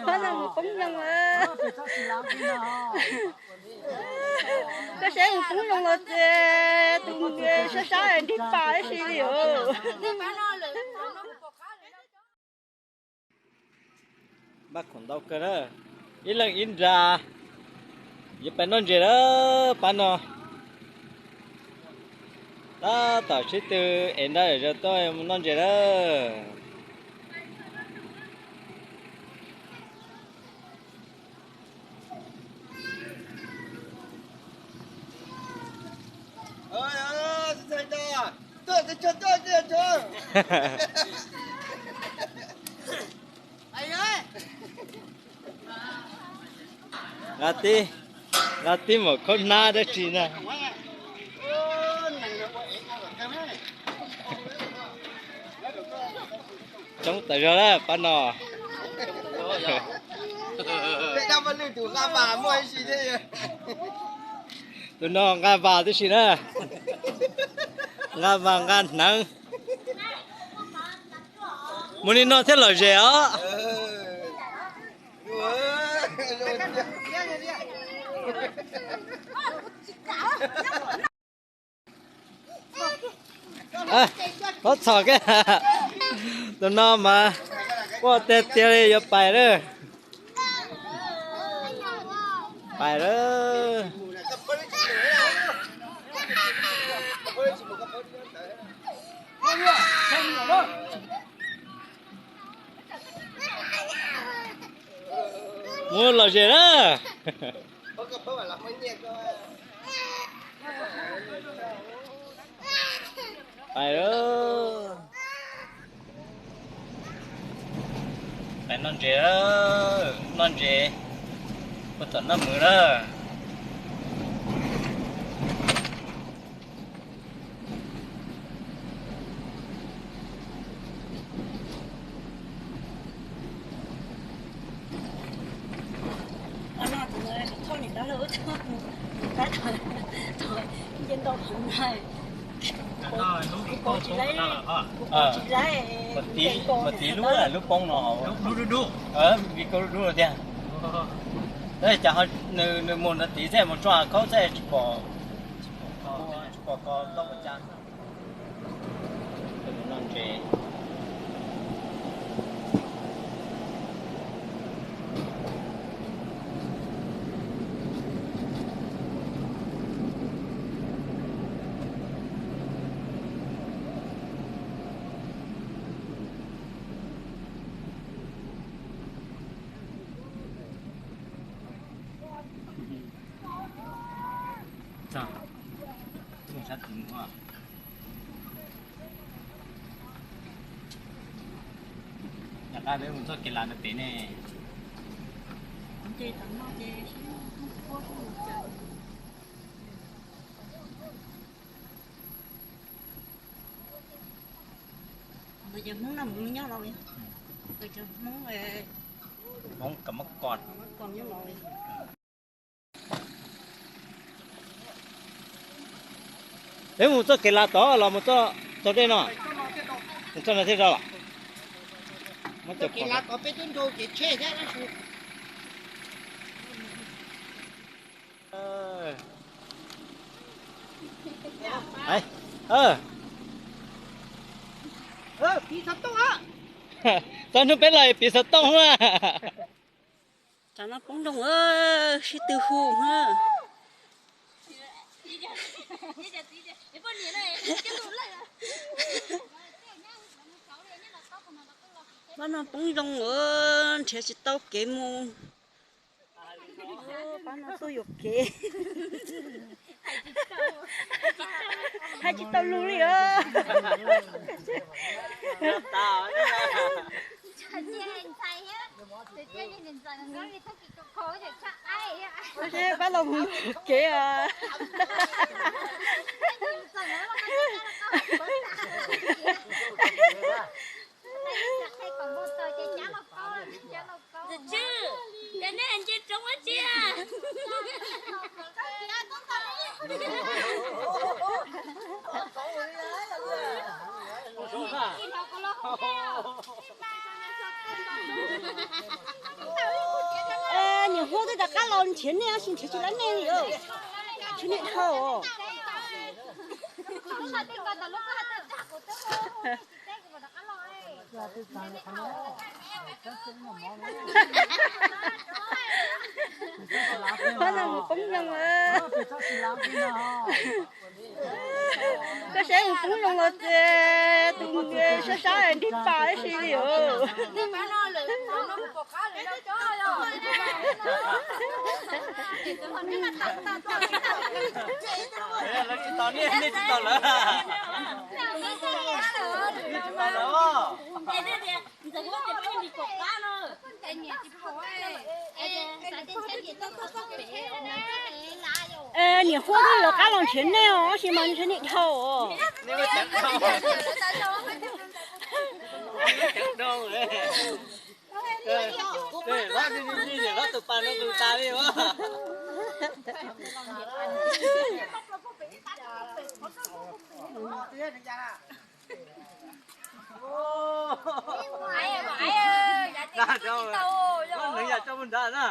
Pab no mus poob zoo lawm. Koj saib mus poob zoo los ces tus sab sab nrig pas ib si li os. Npaj khoom ntau kawg na, ib leeg ib nra. Yuav pais noj ntses lawm pab no. Tab tom sib tw es nrab zom zaws tuaj mus noj ntses lawm. Nqa tib, nqa tib mus khaub hnab dab tsi na. Coob tas zog lawm pab no. Tus no nqa vas tib si na. Nqa vas nqa hneev. Mus li no thiaj lom zem os. Pob txhom kiag. Tus no mas quaj tiag tiag li yuav pais lawm. Pais lawm. Mus lom zem na. Pais lawm. Pais noj ntses, noj ntses puag tom Naj Mws lawm. Mas tiv lub, lub poob no, vim koj lub dub no tiag. Tab sis cas nws mus nrad tiv xwb mus tso khaub xwb tsis pom, tsis pom ko ntaub ua cas. Noj ntses. Yog qab peb mus txoj kev lav ntawd pem ne. Ntawd cov Hmoob Naj Mws nyob los li. Ntawd cov Hmoob, Hmoob Kam Mab Kos nyob los li. Peb mus txoj kev lav tod los mus txog dej no? Mus txoj no thiaj zog los? Kev lav tod peb twb nrau kev tsheb thiab tab sis. Txog hnub peb los piv xov tooj na. Tsam no poob nroog, sib tw hu na. Pab no poob zoo, nrhiav tsis tau kev mus. Pab no tuaj yuam kev. Hais tsis tau lus li os. Pab los mus yuam kev os. Tus tswv, cas nej nce roob ua tsi? Rov qab los nrhiav nej, tab sis nrhiav tsis tau nej li os. Nrhiav nej dhau os. Pab no mus poob loo lawm. Koj saib mus poob loo los ces tus sab sab nrig pas ib si li os. Lawv tsis tos nej, nej tsis tos lawv. Nej tsis tos lawv. Niam Huab twb yuav rov qab los nrhiav nej os, tab sis mas nrhiav nej dhau os. Tus pas no tus tas li. Nws yam tso mus nrad na.